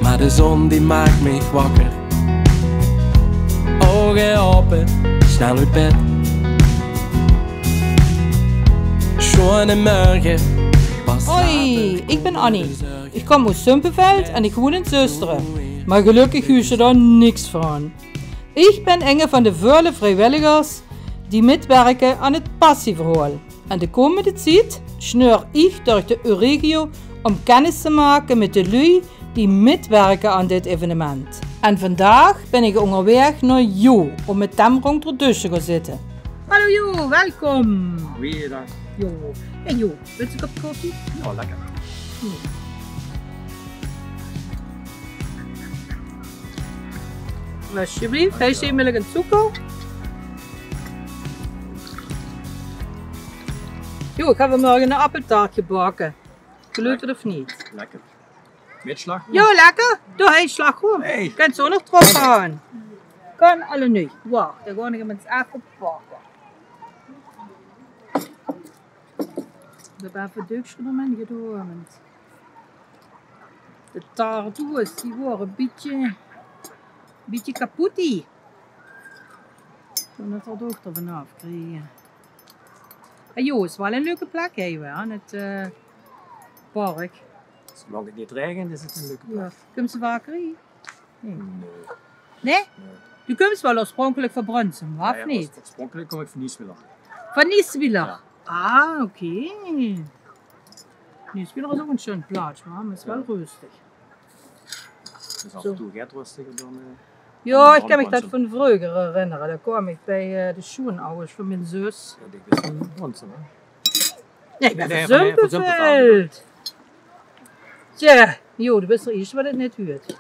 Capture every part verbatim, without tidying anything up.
Maar de zon die maakt mich wakker. Ogen open, snel uit bed. Schoon en morgen. Hoi, ich bin Annie. Ich kóm oet Zumpelveld en ich woen in Zöstere. Mer gelökkig huurs se dao niks van. Ich bin inge van de väöle vriewilligers die mitwirke aan 't Passieverhaol. En de kómmende tied sjneur ich durch de Euregio óm kinnis te make mit de luuj die mitwirke aan dit evenement. En vandaag bin ich óngerwaeg nao Jo óm mit dem rónk d'r dusj te gaon zitte. Hallo Jo, welkom. Goeiedag. Jo. En Jo, wils se 'n kop koffie? Jao, lekker. Hm. Alsjeblieft, hei is melk en zoeker. Jo, ich höb vanmorge 'n appeltaart gebakke. Geluif 't of neet? Lekker. Mit sjlagroum? Jo, lekker. Doe, hei sjlagroum. Hey. Kins se ouch nog drop gaon. Kan allebei. Wach, dan gaon ich 'm ins effe pakke. Ich höb effe 't deukske d'r mer in gedoon, want de taartdoeës, die waore e bietje, bietje kapoetie. Toen det v'r d'r ouch d'rvan aaf kriege. En Jo, is waal 'n leuke plek, hè, aan 't, eh, park. Zoelang 't neet raegent, is 't 'n leuke plek. Jao. Kums se vaker hie? Nae. Nae? Nae. Doe kums waal oorspronkelik van Brunssum, of neet? Jao, oors-, oorspronkelik kóm ich van Nieswiller. Van Nieswiller? Jao. Ah, oké. Nieswiller is ouch 'n sjoen plaats, mer 't is waal rustig. 't Is aaf en toe get rustiger dan, eh, Jao, ich kan mich det van vreuger herinnere. Dao kaom ich bie, eh, de sjoonouwers van mien zus. Jao, ich bin van Brunssum, hè? Nae, ich bin van Zumpelveld. Tja, Jo, doe bis d'r ierste waat 't neet huurt.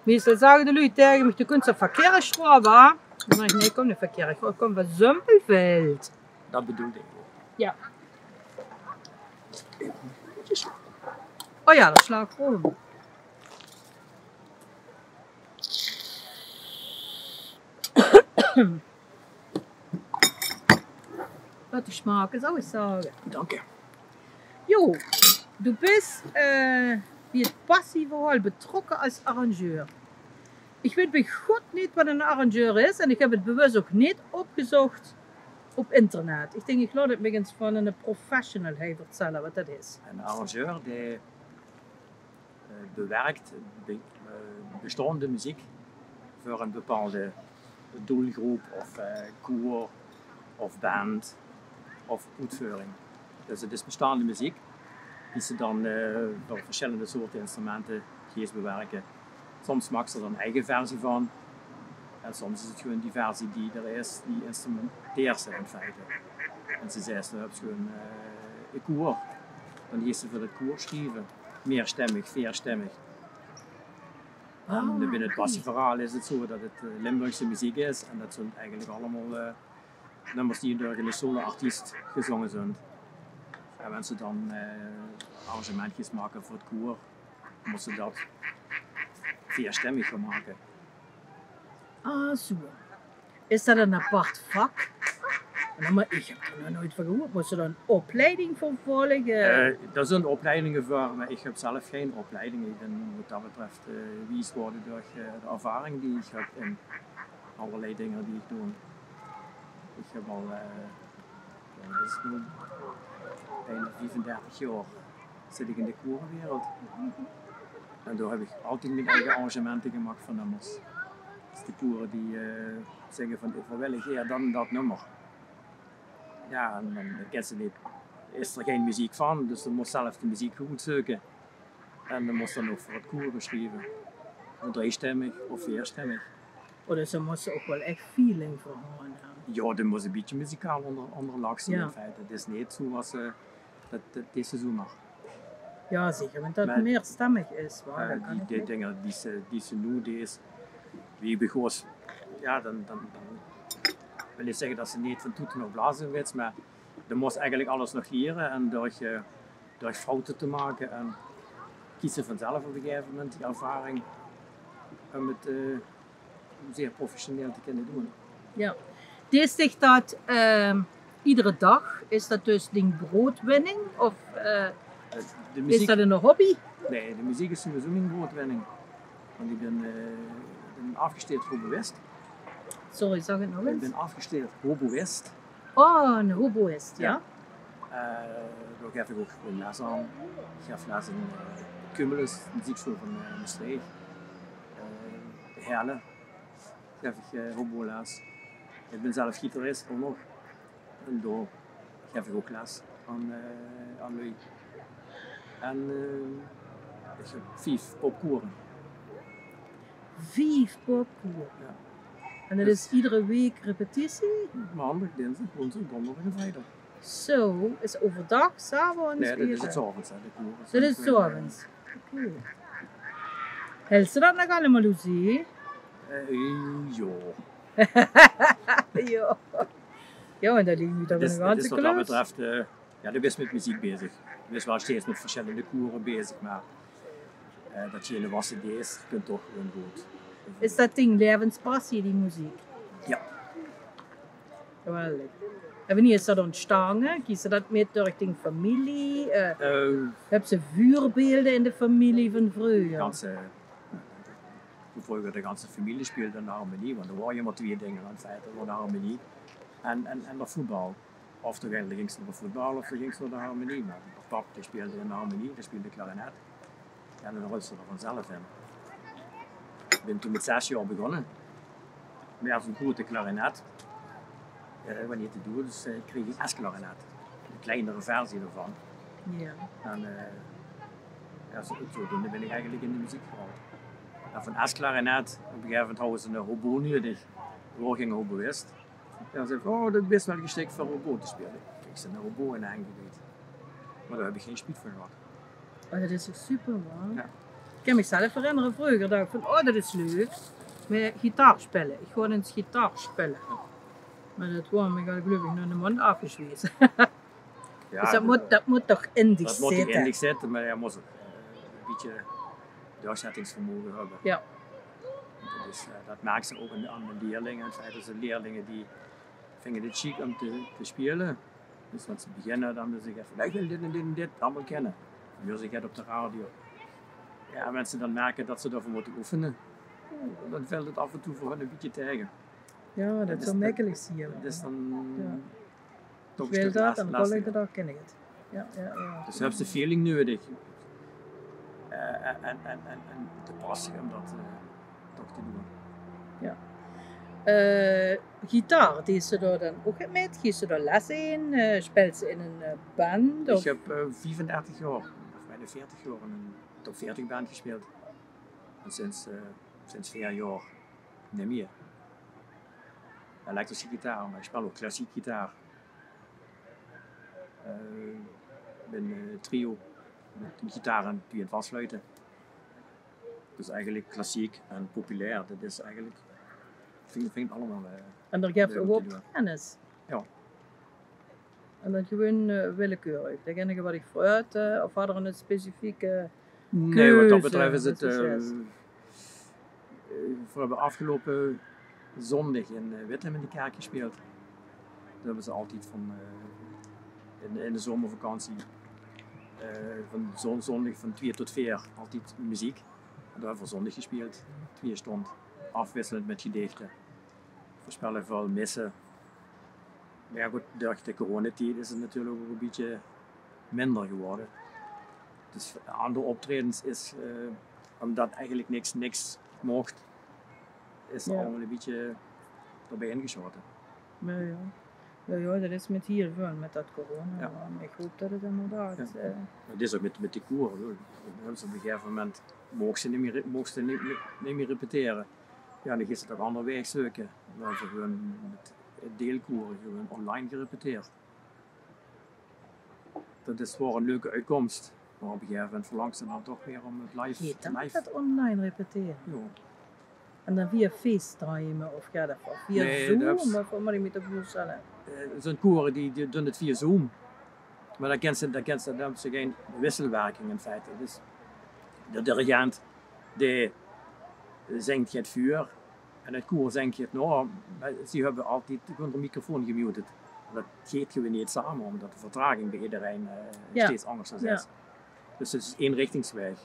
Meistal zage de luuj taenge mich: "Doe kums oet Verkerchstroa, wa?" Dan zèk ich: "Nae, ich kóm neet oet Verkerchstroa, ich kóm van Zumpelveld." Det bedoelde ich. Jao. O jao, det sjlaat good. Laot 't sjmake, zou ich zage. Dank je. Jo, doe bis, eh, bie 't Passieverhaol betrokke es arrangeur. Ich weit bie God neet waat 'nen arrangeur is en ich höb 't bewus ouch neet opgezóch op internet. Ich dink, ich laot 't mich ins van 'ne professional hei vertèlle waat det is. 'Nen arrangeur, dae eh, bewirk be-, eh, bestaonde meziek veur 'n bepaalde doelgroep of, eh, koer of band of oetveuring. Dus 't is bestaonde meziek die ze dan, eh, veur versjillende soorte instrumente geis bewirke. Soms maaks se d'r 'n eige versie van. En soms is 't gewoon die versie die d'r is, die instrumenteers se in feite. En ze zaes, dan höbs se gewoon, eh, e koer. Dan geis se veur 't koer sjrieve. Meerstemmig, veerstemmig. En binne 't Passieverhaol is 't zo det 't, eh, Limburgse meziek is en det zunt eigelik allemaol, eh, nummers die door 'ne solo-artiest gezónge zunt. En wen ze dan, eh, arrangementjes make veur 't koer, mós se det veerstemmig gaon make. Ah, zo. Is det 'n apart vak? Noe, mer ich höb d'r nog noeit van gehuurd. Mós se dao 'n opleiding veur volge? Eh, d'r zunt opleidinge veur, mer ich höb zelf gein opleiding. Ich bin waat det betröf, eh, wies gewore door, eh, de ervaring die ich höb in allerlei dinger die ich doon. Ich höb al, eh, jao, det is noe bienao viefendertig jaor zit ich in de koerwereld. En dao höb ich altied mien eige arrangemente gemaak veur nummers. Dus de koere die, eh, zègke van: "Veer wille gaer det en det nummer." Jao, en dan kins se neet, is d'r gein meziek van, dus dan mós se zelf de meziek gaon oetzeuke. En dan mós se dan ouch veur 't koer sjrieve. Of driestemmig of veerstemmig. Oh, dus dan mós se ouch waal ech feeling veur höbbe, hè? Jao, dan mós se e bietje muzikaal ónger, óngerlaag zeen in feite. 't Is neet zo es, eh, det, det, det is zomer. Jao, zeker, want det meerstemmig is, wa? Eh, die, die dinger die se, die se noe deis, wie ich begós, jao, dan, dan, dan wil ich zègke det se neet van toete of blaze wits, mer dan mós se eigelik alles nog liere en door, eh, door foute te make en kries se vanzelf op e gegaeve moment die ervaring óm 't, eh, zeer professioneel te kinne doon. Jao. Deis dich det, ehm, iedere daag? Is det dus dien broodwinning? Of, eh, is det 'n hobby? Nae, de meziek is sowieso mien groeate winning. Want ich bin, eh, ich bin aafgestudeerd hoboïst. Sorry, zag 't nog ins. Ich bin aafgestudeerd hoboïst. Oh, 'ne hoboïst, jao. Eh, dao gaef ich ouch gewoon les aan. Ich gaef les in, eh, Cumulus, de mezieksjool van, eh, Mestreech. Eh, Heële gaef ich, eh, hoboles. Ich bin zelf gitarist ouch nog. En dao gaef ich ouch les aan, eh, aan luuj. En, eh, ich höb vief popkore. Vief popkore? Jao. En det is iedere waek repetitie? Maondig, dinsdig, woensdig, dónderdig en vriedag. Zo, is euverdaag, 's aoves? Nae, det is 's aoves, hè, de kore. Det is 's aoves. Oké. Hèls se det nog allemaol, Lucie? Eh, jao. Jao. Jao, en det liek mich toch 'n ganse klus. 't Is, 't is waat det betröf, eh, jao, doe bis mit meziek bezig. Doe bis waal steeds mit versjillende kore bezig, mer, eh, det se in de wasse deis, kump toch gewoon good. Is det dien laevenspassie, die meziek? Jao. Geweldig. En wienie is det óntstange? Kriegs se det mit durch dien femilie? Eh, höbs se veurbeelde in de femilie van vreuger? Ganse, eh, vreuger de ganse femilie speelde in de harmonie, want d'r waore mer twee dinger in feite, d'r waor de harmonie en, en, en d'r voetbal. Of d'r gings nao de voetbal of d'r gings nao de harmonie. Mer d'r pap, dae speelde in de harmonie, dae speelde klarinet. Jao, dan röls se d'r vanzelf in. Ich bin toen mit zes jaor begós. Mer jao, zoe'n groeate klarinet. Eh, wanneer te doon, dus, eh, kreeg ich S-klarinet. 'n Kleinere versie d'rvan. Jao. En, eh, jao, zoe, zoedoende bin ich eigelik in de meziek gerold. En van S-klarinet, op 'n gegaeve moment hawwe ze 'ne hobo nudig. Veer ginge hoboïst. Jao, zag ich: "Oh, doe bis waal gesjik veur hobo te speule." Ich höb 'ne hobo in de henj gedujd. Mer dao höb ich gein spiet van gehad. Oh, det is toch super, man? Jao. Ich kin mich zelf herinnere, vreuger dach ich van: "Oh, det is leuk. Mer gitaar speule. Ich gaon ins gitaar speule." Mer det waor mich al, geluif ich, nao 'ne maondj aafgezwees. Jao, dus det mót, det mót toch in dich zitte? Det mót in dich zitte, mer doe mós ouch, eh, e bietje doorzettingsvermoge höbbe. Jao. Det is, eh, det merks se ouch aan de, aan de leerlinge. In feite, de leerlinge die vinge 't sjiek óm te, te speule. Dus wen ze beginne, dan zègke ze effe: "Nae, ich wil dit en dit en dit allemaol kinne." Dan huurs se 't op de radio. Jao, en wen ze dan merke det ze daoveur mótte oefene, dan vilt 't aaf en toe veur hun e bietje taege. Jao, det is toch mekkelik, zie je. Det is dan toch e stuk lastiger. Ich wil det en dan kan ich det ouch, kin ich 't. Jao, jao, jao. Dus höbs se feeling nudig. Eh, en, en, en, en, en de passie óm det, eh, toch te doon. Jao. Eh, gitaar, deis se dao dan ouch mit? Geis se dao les in? Eh, speels se in ein, eh, band, of? Ich höb, eh, viefendertig jaor, of bijna veertig jaor in ein top veertig band gespeeld. En sinds, eh, sinds veer jaor neet mieë. Elektrische gitaar, mer ich speel ouch klassiek gitaar. Eh, ich bin, eh, trio mit ein gitaar en twee vasfluite. Dus eigelik klassiek en populair, det is eigelik, vinj, vinj ich allemaol, eh, leuk óm te doon. En dao gaefs se ouch op kennis? Jao. En det gewoon, eh, willekeurig. Degene waat dich vraogt, eh, of haet d'r ein specifieke keuze? Nae, waat det betröf is 't, eh, veer höbbe aafgeloupe zóndig in, eh, Wittem in de kèrk gespeeld. Dao höbbe ze altied van, eh, in, in de zomervakantie, eh, van zón-, zóndig van twieë tot veer altied meziek. En dao höbbe veer zóndig gespeeld, twieë sjtónd, aafwisselend mit gedichte. Veer speule väöl misse. Mer jao, good, durch de coronatied is 't natuurlik ouch e bietje minder gewore. Dus anger optraejes is, eh, ómdet eigelik niks, niks moch, is allemaol e bietje d'rbie ingesjaote. Jao, jao. Jao, jao, det is mit hiel väöl, mit det corona. Jao. Mer ich haop det 't inderdaad, eh, 't is ouch mit, mit de kore, huur. Op e gegaeve moment moch se neet mieë re-, moch se neet, neet, neet mieë repetere. Jao, dan geis se toch anger waeg zeuke. Dan höbbe veer gewoon mit deelkore gewoon online gerepeteerd. Det is waal ein leuke oetkóms. Mer op e gegaeve moment verlangs se dan toch weer óm 't live, live. Geit det, det online repetere? Jao. En dan via FaceTime of, jao, det, of via Zoom, of wie mót ich mich det veurstelle? Nae, det is, eh, d'r zeen kore die, die doon 't via Zoom. Mer dan kins se, dan kins se, dan höbs se gein wisselwerking in feite. Dus de dirigent, dae zingk get veur. En 't koor zingk get nao, mer ze höbbe altied gewoon de microfoon gemuted. Det geit gewoon neet same, ómdet de vertraging bie ederein, eh, steeds angers is. Jao. Dus 't is eenrichtingsweg.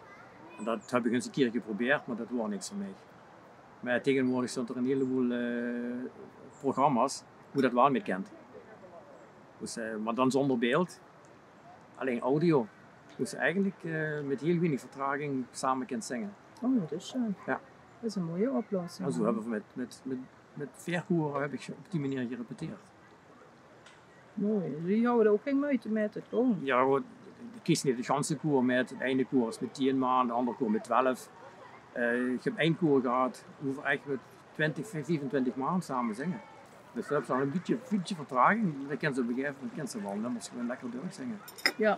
En det höb ich ins ein kier geprobeerd, mer det woor niks veur mich. Mer tegenwoordig zeen d'r ein hieleboel, eh, programma's wo det waal mit kènt. Dus, eh, mer dan zónger beeld. Allein audio. Dus eigelik, eh, mit hiel weinig vertraging same kènt zinge. Oh, det is sjoen. Ja. Det is ein mooie oplossing. En zo höbbe v'r mit, mit, mit, mit veer koere höb ich op die meneer gerepeteerd. Mooi. Die hawwe d'r ouch gein meujte mit, det kóm. Ja, good, ich kies neet 't ganse koer mit. 't Eine koer is mit tieën man, 't anger koer mit twelf. Eh, ich höb ein koer gehad wo v'r ech mit twintig, viefentwintig man same zinge. Dus dan höbs se al ein bietje, bietje vertraging. Dan kèns se op ein gegaeve moment kèns se waal nummers gewoon lekker doorzinge. Ja.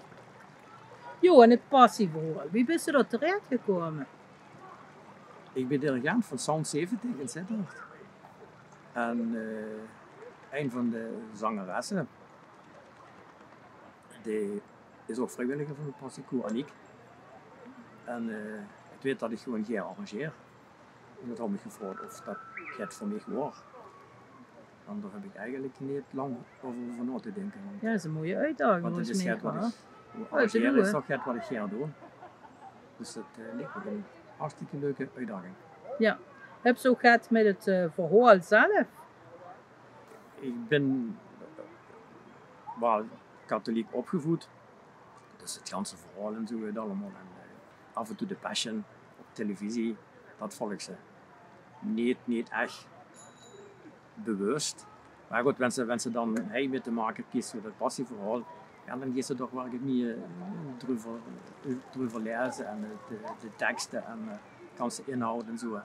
Jo, en 't passieverhaol. Wie bis se dao terechgekómme? Ich bin dirigent van Sound zeventig in Zitterd. En, eh, ein van de zangeresse, die is ouch vriewilliger van 't passiekoer, Aniek. En, eh, die weit det ich gewoon gaer arrangeer. En die haw mich gevraog of det get veur mich woor. En dao höb ich eigelik neet lang euver hove nao te dinke. Ja, det is ein mooie oetdaging, volges mich. Want 't is get waat ich, arrangere is toch get waat ich gaer doon. Dus det, eh, liek mich ein hartstikke leuke oetdaging. Ja. Höbs se ouch get mit 't, eh, verhaol zelf? Ich bin waal katholiek opgevoed. Dus 't ganse verhaol en zo, weit allemaol. En, eh, aaf en toe de Passion op televisie, det volg ich. Neet, neet ech bewus. Mer good, wens se, wens se dan hei mit te make kriegs mit det passieverhaol, ja, dan geis se toch waal get mieë, eh, d'reuver, eh, d'reuver laeze en, eh, de, de tekste en, eh, kans se inhaoje en zo.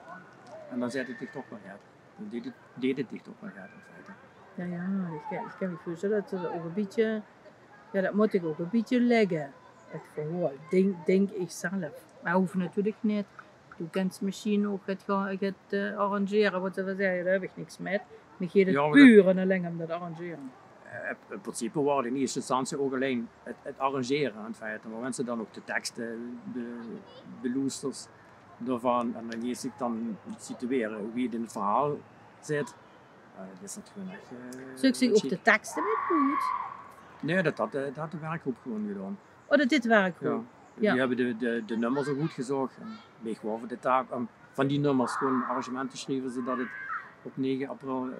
En dan zèt 't dich toch waal get. Dan deet 't, deet 't dich toch waal get in feite. Ja, ja, ich kin, ich kin mich veurstelle det 't ouch ein bietje, ja, det mót dich ouch ein bietje ligke, 't verhaol, dink, dink ich zelf. Mer hoof natuurlik neet. Doe kins mesjien ouch get, get, eh, arrangere, waat se zeks, dao höb ich niks mit. Mich geit 't puur en allein óm det arrangere. Eh, in principe waor 't in ierste instantie ouch allein 't, 't arrangere in feite. Mer wens se dan ouch de tekste be-, beloesters daovan en dan geis se dich dan situere wie 't in 't verhaol zit, eh, is det gewoon ech, eh, Zeuks se ouch de tekste mit good? Nae, det haet, eh, det haet de werkgroep gewoon gedaon. Oh, det deej de werkgroep. Ja. Ja. Die höbbe de, de, de nummers al good gezoch. En mich waor veur de taak óm van die nummers gewoon arrangemente te sjrieve, zodet 't op nege april, eh,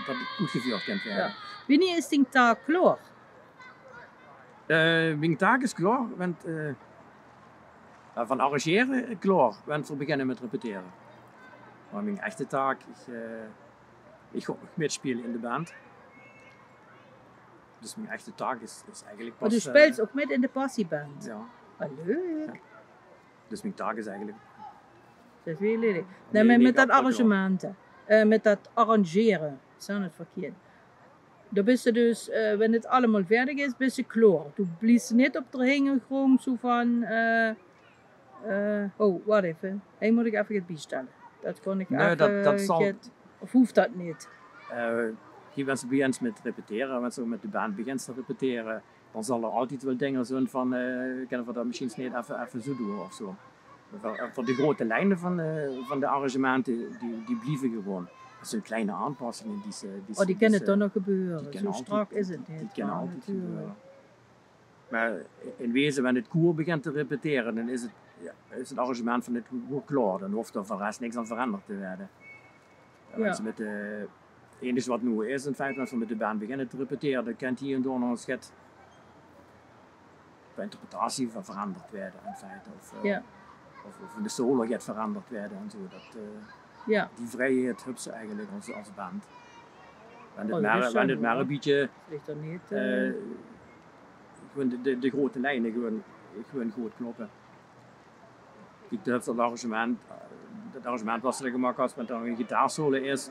det 't oetgeveurd kint waere. Ja. Wienie is dien taak klaor? Eh, mien taak is klaor, want, eh, eh, van arrangere, eh, klaor, want v'r beginne mit repetere. Mer mien echte taak, ich, eh, ich gaon ouch mitsjpele in de band. Dus mien echte taak is, is eigelik pas, eh, Oh, doe sjpils ouch mit in de Passieband? Ja. Ah, leuk. Ja. Dus mien taak is eigelik Det is weer lelijk. Nae, nae, mer mit det arrangement, eh, mit det arrangere, zag 't verkieërd. Dao bis se dus, eh, wen 't allemaol veerdig is, bis se klaor. Doe bliefs neet op d'r hingergróndj zo van, eh, eh, oh, wach effe. Hei mót ich effe get biesjtelle. Det kan ich effe get, of hoof det neet? Eh, kiek, wens se begins mit repetere, wens se mit de band begins te repetere, dan zal d'r altied waal dinger zeen van, eh, kinne v'r det mesjiens neet effe, effe zo doon of zo. Veur, eh, veur de groeate lijne van, eh, van de arrangemente, die, die blieve gewoon. Det zeen kleine aanpassinge die se, die se, Oh, die kinne toch nog gebeure. Zo strak is 't neet. Die kinne altied gebeure. Mer in weze, wen 't koer begint te repetere, dan is 't, ja, is 't arrangement van 't koer klaor. Dan hoof d'r veur de res niks aan veranderd te waere. Ja, wens se mit de, 't einige waat noe is in feite, wens se mit de band beginne te repetere, dan kint hie en dao nog ins get qua interpretatie ver-, veranderd waere in feite. Of, eh, of, of in de solo get veranderd waere en zo. Det, eh, die vrijheid höbs se eigelik es, es band. Wen 't mer, wen 't mer e bietje, eh, gewoon de, de, de groeate lijne gewoon, gewoon good kloppe. Kiek, det arrangement, eh, det arrangement waat se gemaak has, wens d'r ein gitaarsolo is,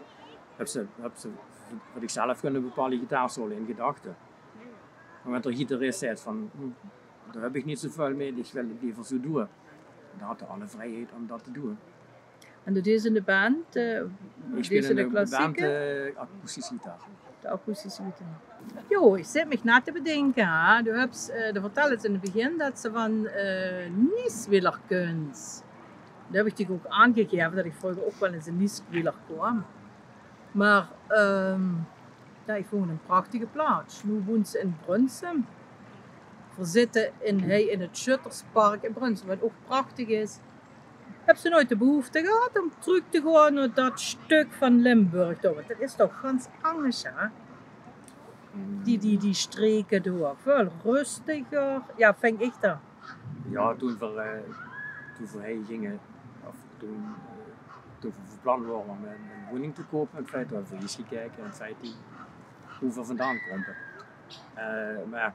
höbs se, höbs se veur dichzelf gewoon ein bepaalde gitaarsolo in gedachte. Mer wen d'r ein gitarist zaet van, hm, dao höb ich neet zoväöl mit, ich wil 't leever zo doon, dan hat d'r alle vrijheid óm det te doon. En det is in de band, eh, Ich speel in de band, eh, akoestische gitaar. De akoestische gitaar. Jo, ich zit mich nao te bedinke, hè. Doe höbs, eh, doe vertèldes in 't begin det se van, eh, Nieswiller kums. Doe höb ich dich ouch aangegaeve det ich vreuger ouch waal ins in Nieswiller kwaam. Mer, ehm, ja, ich woon in ein prachtige plaats. Noe woons se in Brunssum. Veer zitte in, hei in 't Schutterspark in Brunssum, wat ouch prachtig is. Höbs se noeit de behoefte gehad óm trök te gaon nao dat stök van Limburg toe? Want dat is toch gans angers, hè? Die, die, die streke dao. Väöl röstiger. Jao, ving ich dan. Jao, toen veer, eh, toen veer hei ginge, of toen, eh, toen veer van plan wore óm ein, ein woning te koupe, in feite, höbbe veer ins gekeke, in feite, wie veer vandaan kómme. Eh, mer jao,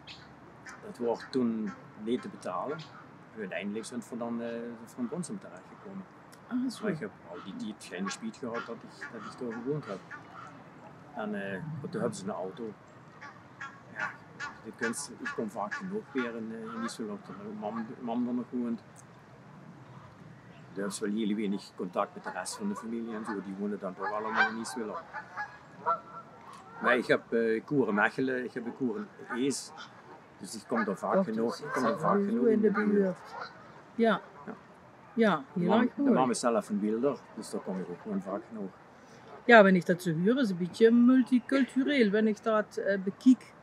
dat waor toen neet te betale. Oeteindelik zint veer dan, eh, zint veer in Brunssum terechgekómme. Ah, zo. Mer ich höb al dae tied geine spiet gehad dat ich, dat ich dao gewoeënd höb. En, eh, good, toen höbbe ze eine auto. Jao, de kins, ich kóm vaak genóg weer in, eh, in Nieswiller, of d'r mam, mam d'r nog woeënt. D'r is waal hieël weinig contact mit de res van de femilie en zo. Die woeëne dan toch allemaol in Nieswiller. Mer ich höb, eh, koer in Mechele, ich höb ein koer in Ees. Dus ich kóm dao vaak genóg, ich kóm dao vaak genóg in de buurt. Jao. Jao. Jao, hieël erg mooi. De mam is zelf van Wielder, dus dao kóm ich ouch gewoon vaak genóg. Jao, wen ich dat zo huur, is 'n bietje multicultureel. Wen ich dat, eh, bekiek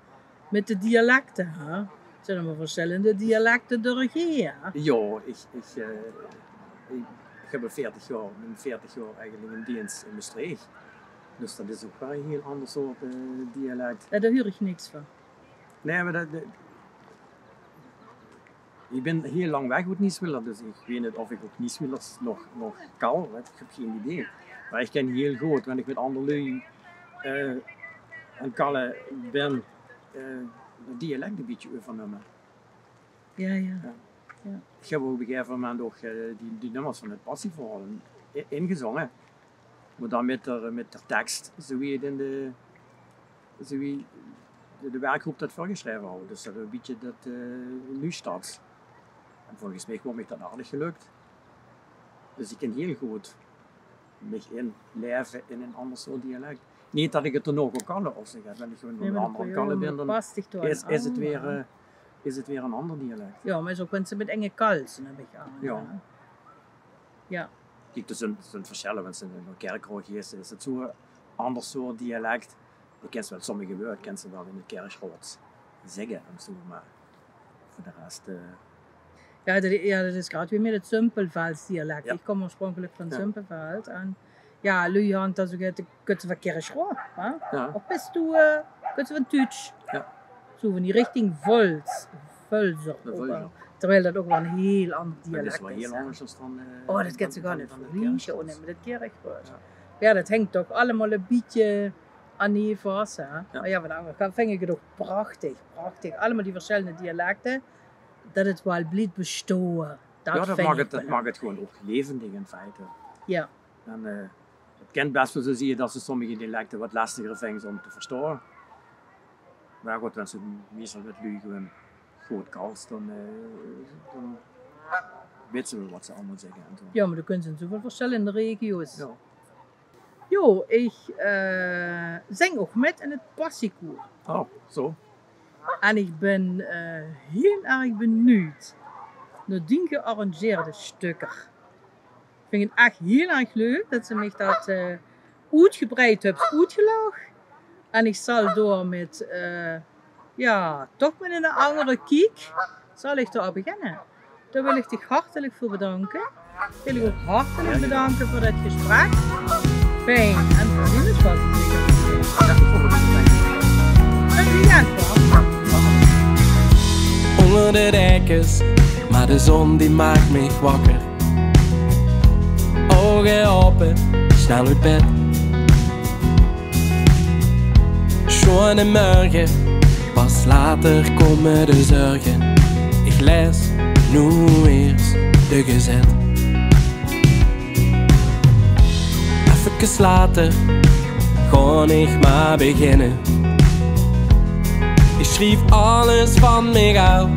mit de dialekte, hè. D'r zint allemaol versjillende dialekte dörheen, hè. Jao, ich, ich, eh, ich, ich höb al veertig jaor, bön veertig jaor eigelik in deens in Mestreech. Dus dat is ouch waal 'n hieël anger soort, eh, dialek. Jao, dao huur ich niks van. Nae, mer dat, dat, ich bön hieël lang weg oet Nieswiller, dus ich weit neet of ich ouch Nieswillers nog, nog kal, hè. Ich höb gein idee. Mer ich kin hieël good, wen ich mit anger luuj, eh, aan 't kalle bön, eh, 't dialek e bietje euvernumme. Jao, jao. Jao. Jao. Ich höb op e gegaeve moment ouch, eh, die, die nummers van 't Passieverhaol in-, ingezónge. Mer dan mit d'r, mit d'r teks, zoewie 't in de, zoewie de, de werkgroep dat veurgesjreve haw. Dus dat e bietje dat, eh, Nuujsjtads. En volges mich waor mich dat aardig gelök. Dus ich kin hieël good mich inlaeve in 'n anger soort dialek. Neet dat ich 't d'r nog op kalle of zo, wen ich gewoon 'n anger kalle bön, dan is, is 't weer, eh, is 't weer 'n anger dialek. Jao, mer is ouch wen se mit enge kals, höb ich aan, jao. Jao. Kiek, d'r zint, d'r zint versjille, wen se nao Kirchroa geis, is 't zoe'n anger soort dialek. Ich kin waal sommige wäörd, kins se waal in 't Kirchroads zègke en zo, mer veur de res, eh. Jao, dat, jao, dat is graad wie mit 't Zumpelvelds dialek. Jao. Ich kóm oorspronkelijk van Zumpelveld en jao, luuj hant dat zoe get, kins se van Kirchroa, hè? Jao. Of bis doe, eh, kins se van Tuutj. Jao. Zoe van die richting Vuls, Vulzer. De Vulzer. Terwijl dat ouch waal 'n hieël anger dialek is, hè. Dat is waal hieël angers dan, eh, oh, dat kins se gaar neet vergelieke, oh nae, mit 't Kirchroads. Jao. Jao, dat hingk toch allemaol e bietje aaneen vas, hè. Jao. Mer jao, van de anger kant ving ich 't ouch prachtig, prachtig. Allemaol die versjillende dialekte, dat 't waal blief bestoon. Jao, dat maak 't, dat maak 't gewoon ouch levendig in feite. Jao. En, eh, 't kin bès waal zoe zieë dat se sommige dialekte wat lestiger vings óm te verstaon. Mer good, wen se meistal mit luuj gewoon good kals, dan, eh, dan weits se waal wat ze allemaol zègke en zo. Jao, mer dat kins se in zoeväöl versjillende regio's. Jao. Jao, ich, eh, zing ouch mit in 't Passiekoer. Oh, zo. En ich bön, eh, hieël erg benuujd nao dien gearrangeerde stökker. Ich ving 't ech hieël erg leuk dat se mich dat, eh, oetgebreid höbs oetgelag. En ich zal dao mit, eh, jao, toch mit 'n anger kiek, zal ich dao aan beginne. Dao wil ich dich hartelik veur bedanke. Wil ich ouch hartelik bedanke veur dit gesprek. Fijn en vermoeiend waas 't zeker neet. En wie jao, ónger de dekkes, mer de zon die maak mich wakker. Ouge aope, snel oet bed. Sjoeane mörge, pas later kómme de zörge. Ich laes noe eers de gezèt. Effekes later gaon ich mer beginne. Ich sjrief alles van mich aaf.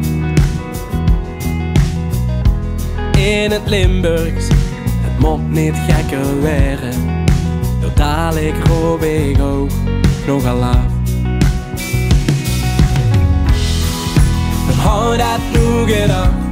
In 't Limburgs, 't mót neet gekker waere. Dao dalik roop ich ouch nog alaaf. Wen haw dat noe gedach?